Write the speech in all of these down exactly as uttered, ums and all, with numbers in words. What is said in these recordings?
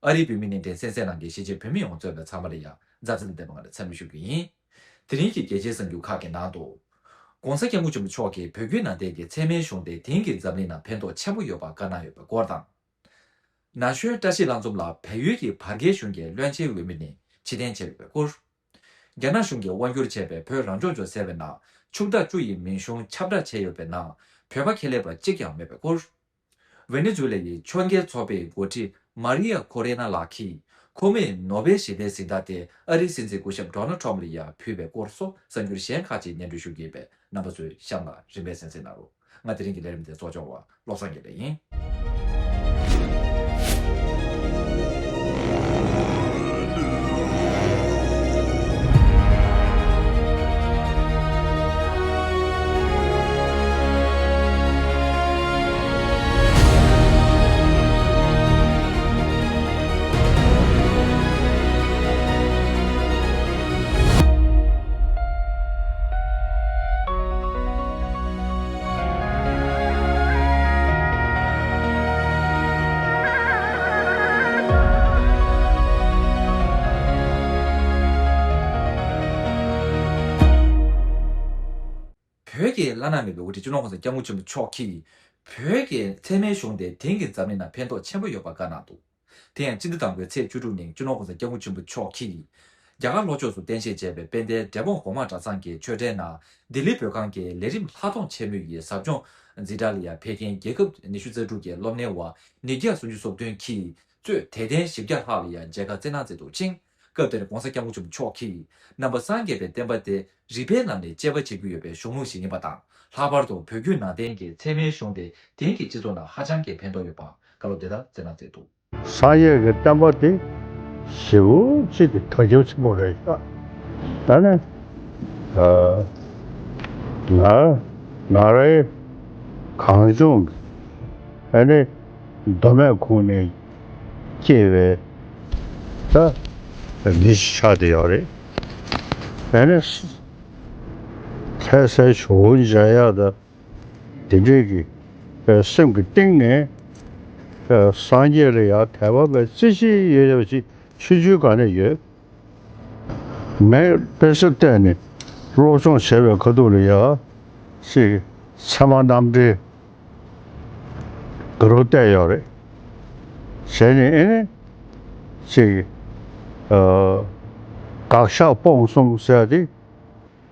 ཨ་རིའི་བོད་མི་ནས་འདྲེན་གསན་གཟིགས་གནང་མཁན་གཞིས་བྱེས་བོད་མི་ཡོངས་གཙོས་པའི་ཚང་མ་ལ་ཡང་མཛའ་བརྩེ་དང་ལྡན་པ་ངང་ནས་འཚམས་འདྲི་ཞུ་གི་ཡིན། དེ་རིང་གི་རྒྱལ་སྤྱིའི་གསར་འགྱུར་ཁག་གི་ནང་དུ། ྋགོང་ས་ྋསྐྱབས་མགོན་ཆེན་པོ་མཆོག་གིས་བོད་བརྒྱུད་ནང་བསྟན་གྱི་ཚད་མའི་གཞུང་དེ་དེང་གི་འཛམ་གླིང་ནང་ཕན་ཐོགས་ཆེན་པོ་ཡོད་པར་བཀའ་གནང་ཡོད་པའི་སྐོར་དང་། ན་གཞོན་བཀྲ་ཤིས་ལྷ་འཛོམས་ལགས་བལ་ཡུལ་གྱི་བར་བརྒལ་གཞུང་གི་བློན་ཆེན་འོས་མི་ནས་ཕྱིར་འཐེན་བྱས་ཡོད་པའི་སྐོར། རྒྱ་ནག་གཞུང་གིས་དབང་བསྒྱུར་བྱས་པའི་བོད་རང་སྐྱོང་ལྗོངས་ཟེར་བའི་ནང་ཕྱོགས་མཐའ་བཅུ་ཡི་མིང་གཞུང་ཁྱབ་བསྒྲགས་བྱས་ཡོད་པའི་ནང་བོད་པ་ཁྱད་ལས་པ་གཅིག་ཀྱང་མེད་པའི་སྐོར། ཝེ་ནེ་ཛུ་ལ་ཡི་ཕྱོགས་འགལ་ཚོགས་པའི་འགོ་ཁྲིད་མཱ་རི་ཡ་ཁོ་རེ་ན་ལགས་ཀྱིས་ཁོ་མོས་ནོ་བེལ་ཞི་བདེའི་གཟེངས་རྟགས་དེ་ཨ་རིའི་སྲིད་འཛིན་སྐུ་ཞབས་ཌོ་ནལ་ཁྲོམ་ལ་ཡང་ཕུལ་བའི་སྐོར་སོགས་གསར་འགྱུར་གཞན་ཁག་ཅིག་སྙན་སྒྲོན་ཞུ་གི་ཡོད་པས། རྣམ་པ་ཚོས་གཤམ་ལ་རིམ་པས་གསན་གཟིགས་གནང་རོགས། ང་དེ་རིང་གི་ལས་རིམ་དེ་གཙོ་སྐྱོང་བ་བློ་བཟང་དགེ་ལེགས་ཡིན། བོད་ཀྱི་བླ་ན་མེད་པའི་དབུ་ཁྲིད་སྤྱི་ནོར་༸གོང་ས་༸སྐྱབས་མགོན་ཆེན་པོ་མཆོག་གིས། བོད་ཀྱི་ཚད་མའི་གཞུང་དེ་དེང་གི་འཛམ་གླིང་ནང་ཕན་ཐོགས་ཆེན་པོ་ཡོད་པར་བཀའ་གནང་འདུག་དེ་ཡང་སྤྱི་ཟླ་དང་པོའི་ཚེས་བཅུ་དྲུག་ཉིན་སྤྱི་ནོར་༸གོང་ས་༸སྐྱབས་མགོན་ཆེན་པོ་མཆོག་གིས། རྒྱ་གར་ལྷོ་ཕྱོགས་སུ་རྟེན་གཞི་བྱས་པའི་དཔལ་ལྡན་འབྲས་སྤུངས་སྒོ་མང་གྲྭ་ཚང་གི་ཆོས་གྲྭའི་ནང་ལྡི་ལི་བོད་ཁང་གི་ལས་རིམ་ལྷག་མཐོང་ཆེན་མོ་ཡི་ཟབ་སྦྱོང་འཛིན་གྲྭ་ལ་ཡང་ཕེབས་མཁན་རྒྱལ་ཁབ་ཉི་ཤུ་རྩ་དྲུག་གི་སློབ་གཉེར་བ་ཉིས་བརྒྱ་སུམ་ཅུ་སོ་བདུན་གྱིས་གཙོས་དད་ལྡན་བཞི་བརྒྱ་ལྷག་ལ་ཡང་མཇལ་ཁ་བསྩལ་གནང་མཛད་འདུག་ཅིང་། སྐབས་དེར་༸གོང་ས་༸སྐྱབས་མགོན་ཆེན་པོ་མཆོག་གིས་ནང་པ་སངས་རྒྱས་པའི་བསྟན་པ་དེ་རིག་པའི་ལམ་ནས་དཔྱད་པ་བྱེད་རྒྱུ་ཡོད་པའི་གཞུང་ལུགས་ཤིག་ཡིན་པ་དང་། ལྷག་པར་དུ་བོད་བརྒྱུད་ནང་བསྟན་གྱི་ཚད་མའི་གཞུང་དེ་དེང་གི་སྤྱི་ཚོགས་ནང་ཧ་ཅང་གི་ཕན་ཐོགས་ཡོད་པར་བཀའ་སློབ་དེ་ལྟར་སྩལ་གནང་མཛད་འདུག་སངས་རྒྱས་ཀྱི་བསྟན་པ་དེ་ཞེ་པོ་ཅིག་གི་དར་ཁྱབ་ཆེན་པོ་རེད་ཤག་ད་ནི་ཨ་ང་ང་རའི་གངས་ལྗོངས་ཀྱི་ཨ་ནི་མདོ་སྨད་ཁུལ་ནས་སྐྱེས་པའི་ད་མི་ཞིག་ཆགས་བསྡད་ཡོད་རེད། ཨ་ནི་ལྷ་སའི་ཇོ་བོ་མཇལ་ཡག་ད། དེ་འདྲས་ཀྱི་སེམས་ཀྱི་གཏིང་ནས་སངས་རྒྱས་ལ་ཡང་དད་པ་བའི་རྩེ་གཅིག་ཡོད་པ་ཅིག་ཆུང་ཆུང་སྒང་ནས་ཡོད། ངས་དཔེ་ཆ་བལྟས་ནས་སློབ་སྦྱོང་བྱས་པའི་ཁ་ཐུག་ལ་ཡང་ཅིག་ཚད་མ་རྣམ་འགྲེལ་དགའ་རབ་བལྟས་ཡོད་རེད། བྱས་ནས་ཨེ་ནས་ཅིག་དགག་བཞག་སྤོང་གསུམ་ཟེར་ཡ་དེ།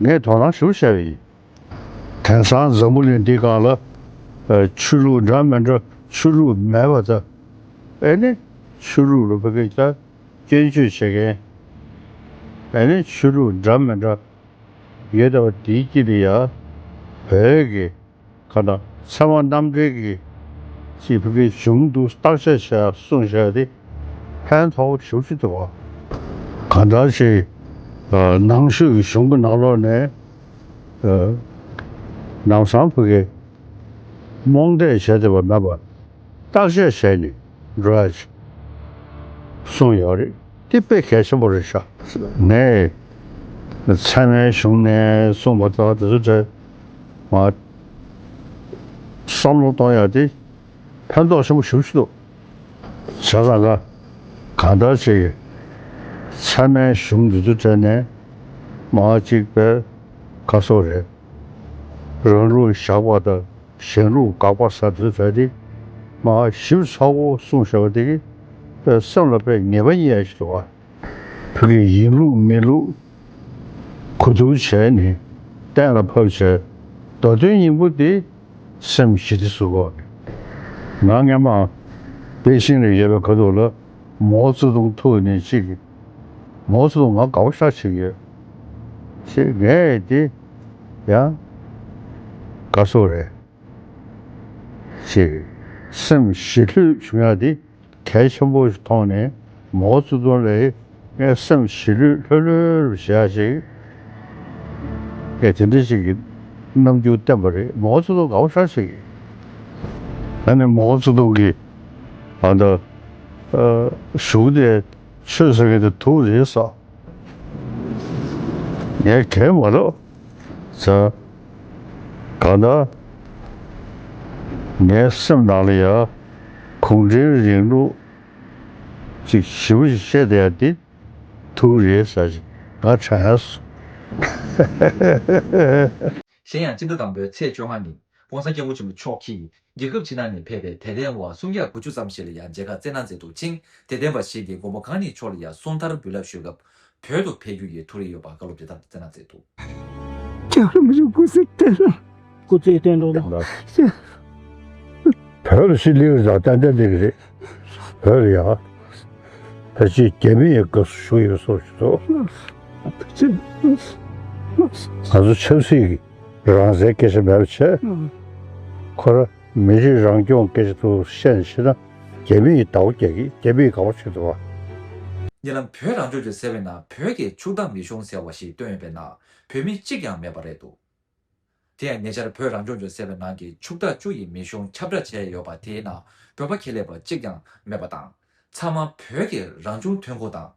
ངས་དོ་སྣང་ཞེ་པོ་བྱས་པ་ཡིན། དེང་སང་འཛམ་བུ་གླིང་འདིའི་སྒང་ལ་ཆོས་ལུགས་འདྲ་མི་འདྲ་ཆོས་ལུགས་མེད་པ་དང་། ཨེ་ནི་ཆོས་ལུགས་ལ་ཕ་གི་ད་སྐྱོན་བརྗོད་བྱེད་མཁན། ཨེ་ནི་ཆོས་ལུགས་འདྲ་མི་འདྲ་ཡོད་པ་དེའི་དཀྱིལ་ལ་ཡ་བོད་ཀྱི་ག་ད་ཚད་མ་རྣམ་འགྲེལ་གྱི་ཅིག་ཕ་གི་གཞུང་དུ་བརྟག་དཔྱད་བྱས་གསུངས་བཞག་དེ་ཕན་ཐོགས་ཞེ་པོ་ཅིག་འདུག་ག་གང་ལྟར་ཅིག་ནང་ཆོས་ཀྱི་གཞུང་གི་ནང་ལོགས་ནས་ལམ་སང་ཕ་གི་རྨོངས་དད་བྱས་བསྡད་པ་མེད་པ་བརྟག་དཔྱད་བྱས་ནས་འགྲོ་ཡ་ཅིག་གསུངས་ཡོད་རེད། དེ་དཔེ་གལ་ཆེན་པོ་རེད་ཤག་ངས་ཚད་མའི་གཞུང་ནས་གསུངས་པ་དང་དེ་ཚོ་དེ་མ་བསམ་བློ་གཏོང་ཡ་དེ་ཕན་ཐོགས་ཆེན་པོ་ཞེ་པོ་ཅིག་འདུག་བྱས་ཙང་ཀ་གང་ལྟར་ཅིག་ཚད་མའི་གཞུང་འདི་ཚོ་དྲན་ནས་མ་གཅིག་པའི་ཁ་སོ་རེད། རང་ལུགས་བཞག་པ་དང་གཞན་ལུགས་དགག་པ་ཟེར་དུས་ཚོད་དེ་མ་ཞིབ་ཚགས་པོ་གསུངས་བཞག་པ་དེ་གིས་དཔེ་སེམས་ལ་དཔེ་ངེས་པ་རྙེད་ཡ་ཞིག་འདུག་བ། བོད་ཀྱི་ཡིན་ལུགས་མིན་ལུགས་གོ་བསྡུར་བྱས་ནས་གཏན་ལ་ཕབ་བྱས་མདོ་དོན་སྙིང་པོ་དེ་སེམས་ཞི་བདེ་བཟོ་དགོས། ང་སྔན་མ་པེ་ཅིང་ལ་ཡོད་པའི་ཁ་ཐུག་ལ་མའོ་ཙེ་ཏུང་ཐུག་ནས་གཅིག་གིས་མའོ་ཙེ་ཏུང་ང་དགའ་པོ་ཞེ་དྲག་བྱེད་ཀྱི་ཡོད། ཅེས་ངས་དེ་ཡང་དགའ་སོ་རེད། ཅེས་སེམས་ཞི་ལྷོད་བྱུང་ཡ་དེ་གལ་ཆེན་པོ་ཞིག་མཐོང་ནས་མའོ་ཙེ་ཏུང་ལ་ངས་སེམས་ཞི་ལྷོད་ལྷོད་ལྷོད་བྱེད་ཡ་ཞིག་ངས་དེ་འདྲ་ཞིག་གི་རྣམ་འགྱུར་བསྟན་པ་རེད། མའོ་ཙེ་ཏུང་དགའ་པོ་ཞེ་དྲག་བྱེད་ཀྱི། ཨ་ནི་མའོ་ཙེ་ཏུང་གིས་ཨ་ད་ཨ་གཞུག་དེ་ཆོས་ཟེར་མཁན་དེ་དུག་རེད་ཟེར། ངས་གས་མ་གཏོགས་ཟེར། གང་ལྟར་ངའི་སེམས་ནང་ལ་ཡ་གུང་ཁྲན་རིང་ལུགས་ ཅིག་ཞིབ་པོ་ཞིག་བཤད་བསྡད་ཡ་དེ་ཐུགས་རེད་ཟེར་ཞིག་ང་དྲན་སོང་། གཞན་ཡང་སྤྱི་ཟླ་དང་པོའི་ཚེས་བཅོ་ལྔ་ཉིན་༸གོང་ས་༸སྐྱབས་མགོན་ཆེན་པོ་མཆོག་གིས་རྒྱལ་ཁབ་ཕྱི་ནང་ནས་ཕེབས་པའི་དད་ལྡན་པ་སུམ་བརྒྱ་དགུ་བཅུ་ཙམ་ཞིག་ལ་ཡང་མཇལ་ཁ་བསྩལ་གནང་མཛད་འདུག་ཅིང་། དད་ལྡན་པ་ཞིག་གིས་མགོན་པོ་གང་ཉིད་མཆོག་ལ་ཡང་གསུང་ཐར་འབུལ་ལམ་ཞུས་སྐབས་བོད་དུ་ཕེབས་རྒྱུ་ཡི་ཐུགས་རེ་ཡོད་པ་བཀའ་སློབ་དེ་ལྟར་བསྩལ་གནང་མཛད་འདུག། རྒྱལ་བ་རིན་པོ་ཆེ་སྐུ་ཚེ་བརྟན་ལ། སྐུ་ཚེ་བརྟན་ཏོག་ཏོ། བོད་ལ་ཕྱིར་སླེབས་ཀྱི་རེད། ཏན་ཏན་སླེབས་ཀྱི་རེད། བོད་ལ་ཡ། ཕལ་ཆེར་རྒྱ་མི་ཡི་སྐབས་སུ་བཞུགས་ཡོད་བཟོ་ཞིག་འདུག། ང་ཚོ་ཆབ་སྲིད་ཀྱི་རང་བཙན་སྐད་ཆ་མེད་པ་བྱས། ཁོ་རང་མི་རིགས་རང་སྐྱོང་སྐད་ཆ་ཚུར་བཤད་ནས་བཤད་ན་རྒྱ་མི་ཡི་ཟླ་བོ་རྒྱག་གི། རྒྱ་མི་ཡི་དགའ་བོ་བྱེད་ཐུབ་པ། ཉེ་ལམ་བོད་རང་སྐྱོང་ལྗོངས་ཟེར་བའི་ནང་བོད་ཀྱི་ཕྱུག་བདག་མི་གཞུང་ཟེར་བ་ཞིག་བཏོན་ཡོད་པའི་ནང་བོད་མི་གཅིག་ཀྱང་མེད་པ་རེད་འདུག། དེ་ཡང་ཉེ་ཆར་བོད་རང་སྐྱོང་ལྗོངས་ཟེར་བའི་ནང་གི་ཕྱུག་བདག་བཅུ་ཡི་མི་གཞུང་ཁྱབ་བསྒྲགས་བྱས་ཡོད་པ་དེའི་ནང་བོད་པ་ཁེ་ལས་པ་གཅིག་ཀྱང་མེད་པ་དང་། ཚང་མ་བོད་ཀྱི་རང་བྱུང་ཐོན་ཁུངས་དང་།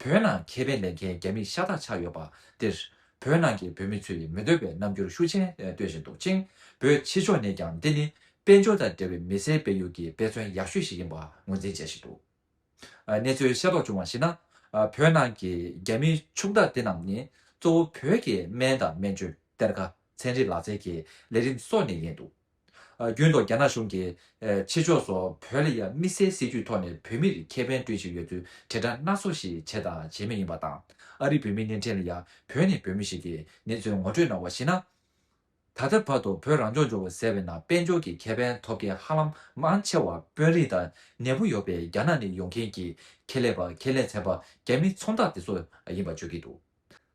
བོད་ནང་ཁེ་ཕན་ལེན་མཁན་རྒྱ་མི་ཤ་སྟག་ཆགས་ཡོད་པ་འདིར། བོད་ནང་གི་བོད་མི་ཚོས་མི་འདོད་པའི་རྣམ་འགྱུར་ཤུགས་ཆེན་སྟོན་བཞིན་འདུག་ཅིང་། བོད་ཕྱི་ཕྱོགས་ནས་ཀྱང་འདི་ནི་དཔལ་འབྱོར་དང་འབྲེལ་བའི་མི་སེར་སྤེལ་ཡུལ་གྱི་དཔེ་མཚོན་ཡག་ཤོས་ཤིག་ཡིན་པ་ངོས་འཛིན་བྱས་བཞིན་འདུག། གནས་ཚུལ་ཤེས་རྟོགས་བྱུང་བར་གཞིགས་ན། བོད་ནང་གི་རྒྱ་མིའི་ཕྱུག་བདག་དེ་རྣམས་ནི་གཙོ་བོ་བོད་ཀྱི་སྨན་དང་སྨན་བཅོས། གཏེར་ཁ། ཚན་རིག་ལག་རྩལ་གྱི་ལས་རིམ་སོགས་ནས་ཡིན་འདུག། རྒྱུན་དུ་རྒྱ་ནག་གཞུང་གིས་ཕྱི་ཕྱོགས་སུ་བོད་ལ་ཡང་དམིགས་བསལ་སྲིད་ཇུས་ཐོག་ནས་བོད་མིར་ཁེ་ཕན་སྤྲོད་བཞིན་ཡོད་ཚུལ་དྲིལ་བསྒྲགས་སྣ་ཚོགས་ཤིག་བྱས་དང་བྱེད་མུས་ཡིན་པ་དང་། ཨ་རིའི་བོད་མིའི་བརྙན་འཕྲིན་ལ་ཡང་བོད་ནས་བོད་མི་ཞིག་གིས་གནས་ཚུལ་ངོ་སྤྲོད་གནང་བར་གཞིགས་ན། ད་ལྟ་བར་དུ་བོད་རང་སྐྱོང་ལྗོངས་ཟེར་བའི་ནང་དཔལ་འབྱོར་གྱི་ཁེ་ཕན་ཐོབ་མཁན་ཧ་ལམ་མང་ཆེ་བ་དཔོན་རིགས་དང་ནད་འབུ་ཡོད་པའི་རྒྱ་ནག་ནས་ཡོང་མཁན་གྱི་ཁེ་ལས་པ། ཁེ་ལས་ཚན་པ། རྒྱ་མི་ཚོང་བདག་དེ་ཚོ་ཡིན་པ་བརྗོད་ཀྱི་འདུག།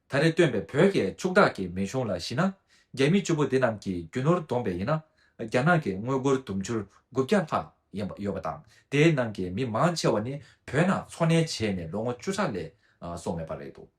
ད་རེས་བཏོན་པའི་བོད་ཀྱི་ཕྱུག་བདག་གི་མིང་གཞུང་ལ་གཞིགས་ན། རྒྱ་མི་བཅུ་པོ་འདི་རྣམས་ཀྱིས་རྒྱུ་ནོར་བསྡོམས་པ་ཡིན་ན། རྒྱ་ནག་གི་དངུལ་སྒོར་དུང་ཕྱུར་དགུ་བརྒྱ་ལྷག་ཡིན་པ་ཡོད་པ་དང་། དེའི་ནང་གི་མི་མང་ཆེ་བ་ནི་བོད་ནང་འཚོ་གནས་བྱས་ནས་ལོ་ངོ་བཅུ་ཕྲག་ལས་སོང་མེད་པ་རེད་འདུག།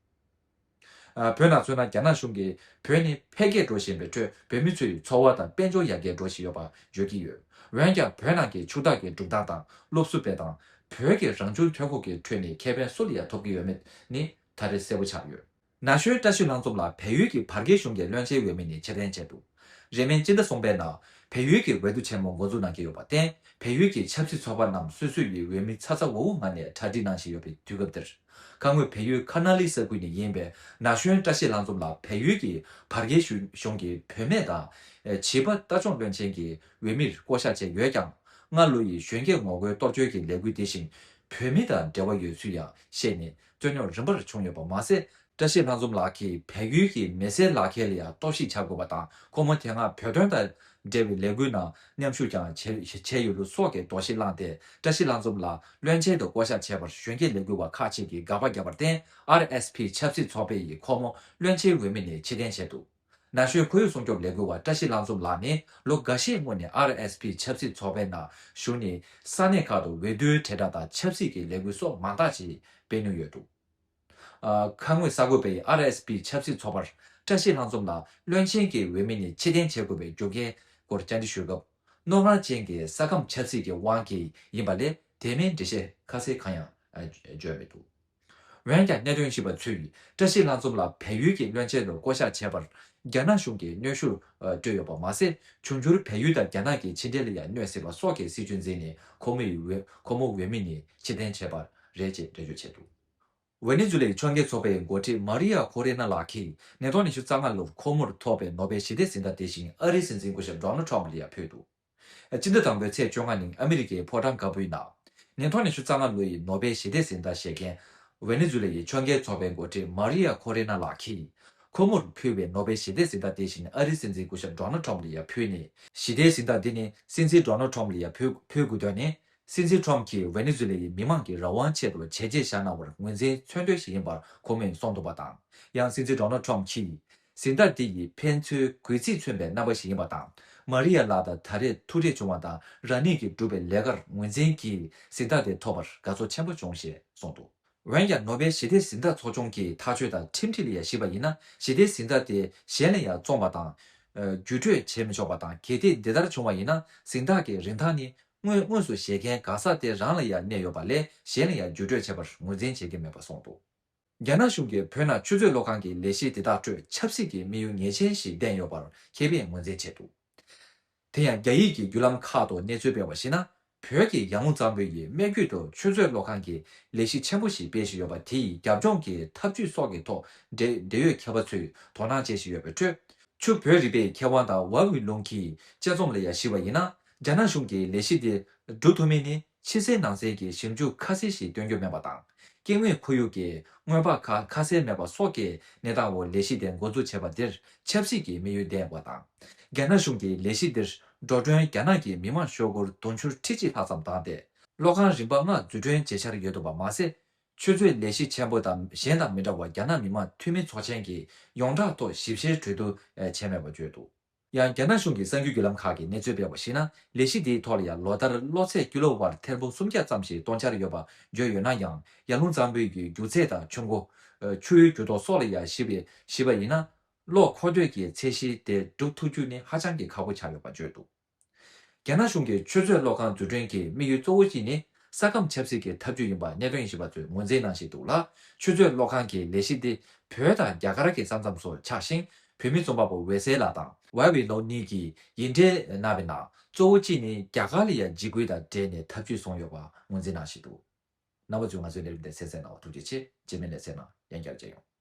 ཨ། བོད་ནང་མཚོན་ན་རྒྱ་ནག་གཞུང་གིས་བོད་ནི་འཕེལ་རྒྱས་འགྲོ་བཞིན་པའི་ཁྲོད་བོད་མི་ཚོའི་འཚོ་བ་དང་དཔལ་འབྱོར་ཡར་རྒྱས་འགྲོ་བཞིན་ཡོད་པ་བརྗོད་ཀྱི་ཡོད། འོན་ཀྱང་བོད་ནང་གི་ཕྱུག་བདག་གི་སྒྲུབ་སྟངས་དང་སློབ་གསོ་སྤེལ་སྟངས། བོད་ཀྱི་རང་བྱུང་ཐོན་ཁུངས་ཀྱི་ཁྲོད་ནས་ཁེ་ཕན་སུ་ལ་ཡང་ཐོབ་ཀྱི་ཡོད་མེད་ནི་ད་རེས་གསལ་པོ་ཆགས་ཡོད། ན་གཞོན་བཀྲ་ཤིས་ལྷ་འཛོམས་ལགས་བལ་ཡུལ་གྱི་བར་བརྒལ་གཞུང་གི་བློན་ཆེན་འོས་མི་ནས་ཕྱིར་འཐེན་བྱས་འདུག། རིང་མིན་སྤྱི་ཟླ་གསུམ་པའི་ནང་བལ་ཡུལ་གྱི་འོས་བསྡུ་ཆེན་མོ་འགོ་འཛུགས་གནང་གི་ཡོད་པར་བརྟེན། བལ་ཡུལ་གྱི་ཆབ་སྲིད་ཚོགས་པ་རྣམས་སོ་སོ་ཡི་འོས་མི་ཚ་ཚ་འུར་འུར་ངང་ནས་གྲ་སྒྲིག་གནང་བཞིན་ཡོད་པའི་དུས་སྐབས་འདིར། ཁ་སྔོན་བལ་ཡུལ་ཁ་ན་ལི་ས་ཁུལ་ནས་ཡིན་པའི་ན་གཞོན་བཀྲ་ཤིས་ལྷ་འཛོམས་ལགས་བལ་ཡུལ་གྱི་བར་བརྒལ་གཞུང་གི་བུད་མེད་དང་བྱིས་པ་ལྟ་སྐྱོང་བློན་ཆེན་གྱི་འོས་མིར་བསྐོ་བཞག་བྱས་ཡོད་ཀྱང་། སྔ་ལོ་ཡི་གཞོན་སྐྱེས་ངོ་རྒོལ་གཏོར་སྐྱོན་གྱི་ལས་འགུལ་དེ་བཞིན་བུད་མེད་དང་འབྲེལ་བ་ཡོད་ཚུལ་ཡང་བཤད་ནས་རྩོད་རྙོག་རིམ་པར་བྱུང་ཡོད་པ་མ་ཟད། བཀྲ་ཤིས་ལྷ་འཛོམས་ལགས་ཀྱིས་བལ་ཡུལ་གྱི་མི་སེར་ལག་ཁྱེར་ལ་ཡང་གཏོར་བཤིག་བྱ་དགོས་པ་དང་། ཁོ་མོ་དེ་སྔ་བོད་དོན་དང་འབྲེལ་བའི་ལས་འགུལ་ནང་མཉམ་ཞུགས་ཀྱང་བྱས་བྱས་ཡོད་ལུགས་སོགས་ཀྱི་དོགས་གཞི་བསླངས་ཏེ། བཀྲ་ཤིས་ལྷ་འཛོམས་ལགས་བློན་ཆེན་དུ་བསྐོ་གཞག་བྱས་པར་གཞོན་སྐྱེས་ལས་འགུལ་བ་ཁག་ཅིག་གིས་དགག་པ་བརྒྱབ་པར་བརྟེན། ཨར་ཨེས་པི་ཆབ་སྲིད་ཚོགས་པ་ཡིས་ཁོ་མོ་བློན་ཆེན་འོས་མི་ནས་ཕྱིར་འཐེན་བྱས་འདུག། ན་གཞོན་ཁོར་ཡུག་སྲུང་སྐྱོབ་ལས་འགུལ་བ་བཀྲ་ཤིས་ལྷ་འཛོམས་ལགས་ནི་ལོ་འགའ་ཤས་སྔོན་ནས་ཨར་ཨེས་པི་ཆབ་སྲིད་ཚོགས་པའི་ནང་ཞུགས་ནས། ས་གནས་ཁག་ཏུ་འོས་བསྡུའི་དྲིལ་བསྒྲགས་དང་ཆབ་སྲིད་ཀྱི་ལས་འགུལ་སོགས་མང་དག་ཅིག་སྤེལ་མྱོང་ཡོད་འདུག། ཨ། ཁ་སྔོན་གསར་འགོད་པས་ཨར་ཨེས་པི་ཆབ་སྲིད་ཚོགས་པར་བཀྲ་ཤིས་ལྷ་འཛོམས་ལགས་བློན་ཆེན་གྱི་འོས་མི་ནས་ཕྱིར་འཐེན་བྱེད་དགོས་པའི་རྒྱུ་རྐྱེན་སྐོར་བཅར་འདྲི་ཞུས་སྐབས། རྣོ་ངར་ཅན་གྱི་ས་ཁམས་ཆབ་སྲིད་ཀྱི་དབང་གིས་ཡིན་པ་ལས་དེ་མིན་འགྲེལ་བཤད་ཁ་གསལ་གང་ཡང་བརྗོད་མི་འདུག། འོན་ཀྱང་། གནད་དོན་ཞིབ་པ་ཚོས་བཀྲ་ཤིས་ལྷ་འཛོམས་ལགས་བལ་ཡུལ་གྱི་བློན་ཆེན་དུ་བསྐོ་གཞག་བྱས་པར་རྒྱ་ནག་གཞུང་གིས་གནོན་ཤུགས་སྤྲོད་ཡོད་པ་མ་ཟད། འབྱུང་འགྱུར་བལ་ཡུལ་དང་རྒྱ་ནག་གི་ཕྱི་འབྲེལ་ལ་ཡང་གནོད་སྲིད་པ་སོགས་ཀྱི་སྲིད་ཇུས་འཛིན་ནས། ཁོ་མོ་ཡི་འོས་ཁོ་མོ་འོས་མི་ནས་ཕྱིར་འཐེན་བྱས་པ་རེད་ཅེས་འགྲེལ་བརྗོད་བྱས་འདུག། ཝེ་ནེ་ཛུ་ལའི་ཕྱོགས་འགལ་ཚོགས་པའི་འགོ་ཁྲིད་མ་རི་ཡ་ཁོ་རེ་ན་ལགས་ཀྱིས་ཉིས་སྟོང་ཉི་ཤུ་རྩ་ལྔ་ལོར་ཁོ་མོར་ཐོབ་པའི་ནོ་སྦེལ་ཞི་བདེའི་གཟེངས་རྟགས་དེ་བཞིན་ཨ་རིའི་སྲིད་འཛིན་སྐུ་ཞབས་ཌོ་ནལ་ཊམ་ལ་ཡང་ཕུལ་འདུག། སྤྱི་ཟླ་དང་པོའི་ཚེས་བཅོ་ལྔ་ཉིན་ཨ་མི་རི་ཀའི་ཕོ་བྲང་དཀར་པོའི་ནང་། ཉིས་སྟོང་ཉི་ཤུ་རྩ་ལྔ་ལོ་ཡི་ནོ་སྦེལ་ཞི་བདེའི་གཟེངས་རྟགས་བཞེས་མཁན་ཝེ་ནེ་ཛུ་ལ་ཡི་ཕྱོགས་འགལ་ཚོགས་པའི་འགོ་ཁྲིད་མ་རི་ཡ་ཁོ་རེ་ན་ལགས་ཀྱིས། ཁོ་མོར་ཕུལ་བའི་ནོ་སྦེལ་ཞི་བདེའི་གཟེངས་རྟགས་དེ་བཞིན་ཨ་རིའི་སྲིད་འཛིན་སྐུ་ཞབས་ཌོ་ནལ་ཊམ་ལ་ཡང་ཕུལ་ནས། ཞི་བདེའི་གཟེངས་རྟགས་འདི་ནི་སྲིད་འཛིན་ཌོ་ནལ་ཊམ་ལ་ཡང་ཕུལ་ཕུལ་དགོས་དོན་ནི། སྲིད་འཛིན་ཊམ་གྱིས་ཝེ་ནེ་ཛུ་ལ་ཡི་མི་མང་གི་རང་དབང་ཆེད་དུ་བྱས་རྗེས་བཞག་གནང་བར་ངོས་འཛིན་མཚོན་དོན་ཞིག་ཡིན་པར་ཁོ་མོས་གསུངས་འདུག་པ་དང་། ཡང་སྲིད་འཛིན་ཌོ་ནལ་ཊམ་གྱིས། གཟེངས་རྟགས་འདི་ཡིས་ཕན་ཚུན་གུས་བརྩི་མཚོན་པའི་རྣམ་པ་ཞིག་ཡིན་པ་དང་། མ་རི་ཡ་ལགས་དང་ད་རེས་ཐུག་འཕྲད་བྱུང་བ་དང་། རང་ཉིད་ཀྱིས་བསྒྲུབས་པའི་ལས་ཀར་ངོས་འཛིན་གྱིས་གཟེངས་རྟགས་དེ་ཐོབ་པར་དགའ་ཚོར་ཆེན་པོ་བྱུང་ཞེས་གསུངས་འདུག། འོན་ཀྱང་། ནོ་སྦེལ་ཞི་བདེའི་གཟེངས་རྟགས་ཚོགས་ཆུང་གི་ཐག་གཅོད་དང་ཁྲིམས་སྒྲིག་ལ་ཡང་གཞིགས་པ་ཡིན་ན། ཞི་བདེའི་གཟེངས་རྟགས་དེ་གཞན་ལ་ཡང་བཙོང་བ་དང་། ཨ། བརྒྱུད་སྤྲོད་བྱེད་མི་ཆོག་པ་དང་། གལ་ཏེ་འདི་ལྟར་བྱུང་བ་ཡིན་ན། གཟེངས་རྟགས་ཀྱི་རིན་ཐང་ནི་དངོས་དངོས་སུ་བཞེས་མཁན་གང་ཟག་དེ་རང་ལ་ཡང་གནས་ཡོད་པ་ལས། གཞན་ལ་ཡང་བརྒྱུད་སྤྲོད་བྱེད་པར་ངོས་འཛིན་བྱེད་ཀྱི་མེད་པ་གསུངས་འདུག། རྒྱ་ནག་གཞུང་གིས་བོད་ནང་ཆུ་མཛོད་གློག་ཁང་གི་ལས་གཞི་དེ་དག་ཁྲོད་ཆབ་སྲིད་ཀྱི་དམིགས་ཡུལ་ངེས་ཅན་ཞིག་ལྡན་ཡོད་པར་མཁས་པས་ངོས་འཛིན་བྱས་འདུག། དེ་ཡང་། རྒྱ་ཡིག་གི་བརྒྱུད་ལམ་ཁག་ཏུ་གནས་ཚུལ་སྤེལ་བར་གཞིགས་ན། བོད་ཀྱི་ཡར་ཀླུང་གཙང་པོའི་སྨད་རྒྱུད་དུ་ཆུ་མཛོད་གློག་ཁང་གི་ལས་གཞི་ཆེན་པོ་ཞིག་སྤེལ་བཞིན་ཡོད་པ་དེ་ཡི་རྒྱབ་ལྗོངས་ཀྱི་ཐབས་ཇུས་སོགས་ཀྱི་ཐོག་འབྲེལ་འབྲེལ་ཡོད་མཁས་པ་ཚོས་དོ་སྣང་བྱེད་བཞིན་ཡོད་པའི་ཁྲོད། ཆུ་བོད་རིག་པའི་མཁས་དབང་དང་ཝ་ཝི་ལུང་གིས་དཔྱད་རྩོམ་ལ་ཡང་ཞིབ་པ་ཡིན་ན། རྒྱ་ནག་གཞུང་གིས་ལས་གཞི་འདི་སྒྲུབ་ཐུབ་མིན་ནི་ཕྱི་གསལ་ནང་གསལ་གྱི་ཞིབ་འཇུག་ཁ་གསལ་ཞིག་སྟོན་རྒྱུ་མེད་པ་དང་། སྐྱེ་དངོས་ཁོར་ཡུག་གི་དངོས་འབབ་ཁ་ཁ་གསལ་མེད་པ་སོགས་ཀྱི་གནས་སྟངས་འོག་ལས་གཞི་དེ་འགོ་འཛུགས་བྱས་པ་འདིར་ཆབ་སྲིད་ཀྱི་དམིགས་ཡུལ་ལྡན་པ་དང་། རྒྱ་ནག་གཞུང་གིས་ལས་གཞི་འདིར་འགྲོ་གྲོན་རྒྱ་ནག་གི་མི་མང་ཤོག་སྒོར་དུང་ཕྱུར་ཁྲི་གཅིག་ལྷག་ཙམ་བཏང་སྟེ། གློག་ཁང་རིམ་པ་ལྔ་འཛུགས་སྐྲུན་བྱེད་འཆར་ཡོད་འདུག་པ་མ་ཟད། ཆུ་མཛོད་ལས་གཞི་ཆེན་པོ་དང་གཞན་དང་མི་འདྲ་བར་རྒྱ་ནག་མི་དམངས་འཐུས་མི་ཚོགས་ཆེན་གྱི་ཡོངས་གྲགས་ཐོག་ཞིབ་བཤེར་གྲོས་བསྡུར་བྱས་མེད་པ་བརྗོད་འདུག་ཡང་རྒྱ་ནག་གཞུང་གི་གསར་འགྱུར་བརྒྱུད་ལམ་ཁག་གིས་གནས་ཚུལ་སྤེལ་བར་གཞིགས་ན། ལས་གཞི་དེའི་ཐོག་ལ་ཡང་ལོ་ལྟར་གློག་ཚད་ཀི་ལོ་ཝཊ་ཐེར་འབུམ་སུམ་བརྒྱ་ཙམ་ཞིག་གཏོང་འཆར་ཡོད་པ་བརྗོད་ཡོད་ན་ཡང་། ཡར་ཀླུང་གཙང་པོའི་རྒྱུ་ཚད་དང་ཆུ་མགོ། ཆུའི་འགྱུར་ལྡོག་སོགས་ལ་ཡང་གཞིགས་པའི་གཞིགས་པ་ཡིན་ན། གློག་མཁོ་འདོད་ཀྱི་ཚད་གཞི་དེ་སྒྲུབ་ཐུབ་རྒྱུ་ནི་ཧ་ཅང་གི་ཁག་པོ་ཆགས་ཡོད་པ་བརྗོད་འདུག་རྒྱ་ནག་གཞུང་གིས་ཆུ་མཛོད་གློག་ཁང་འཛུགས་སྐྲུན་གྱི་དམིགས་ཡུལ་གཙོ་བོ་གཅིག་ནི་ས་ཁམས་ཆབ་སྲིད་ཀྱི་འཐབ་ཇུས་ཡིན་པ་གནད་དོན་ཞིབ་པ་ཚོས་ངོས་འཛིན་གནང་བཞིན་འདུག་ལ། ཆུ་མཛོད་གློག་ཁང་གི་ལས་གཞི་འདི་བོད་དང་རྒྱ་གར་གྱི་ས་མཚམས་སུ་ཆགས་ཤིང་། བོད་མི་རྩོམ་པ་པོ་འོད་ཟེར་ལགས་དང་ཝའེ་ཝེ་ལོ་གཉིས་ཀྱིས་ཡིག་འབྲེལ་གནང་བའི་ནང་གཙོ་བོ་གཅིག་ནི་རྒྱ་གར་ལ་ཡང་འཇིགས་སྐུལ་དང་འབྲེལ་ནས་འཐབ་ཇུས་བཟུང་ཡོད་པ་ངོས་འཛིན་གནང་བཞིན་འདུག་རྣམ་པ་ཚོས་ང་ཚོའི་ལས་རིམ་དེ་གསན་གཟིགས་གནང་བར་ཐུགས་རྗེ་ཆེ། རྗེས་མའི་ལེ་ཚན་ནང་ཡང་བསྐྱར་མཇལ་ཡོང་།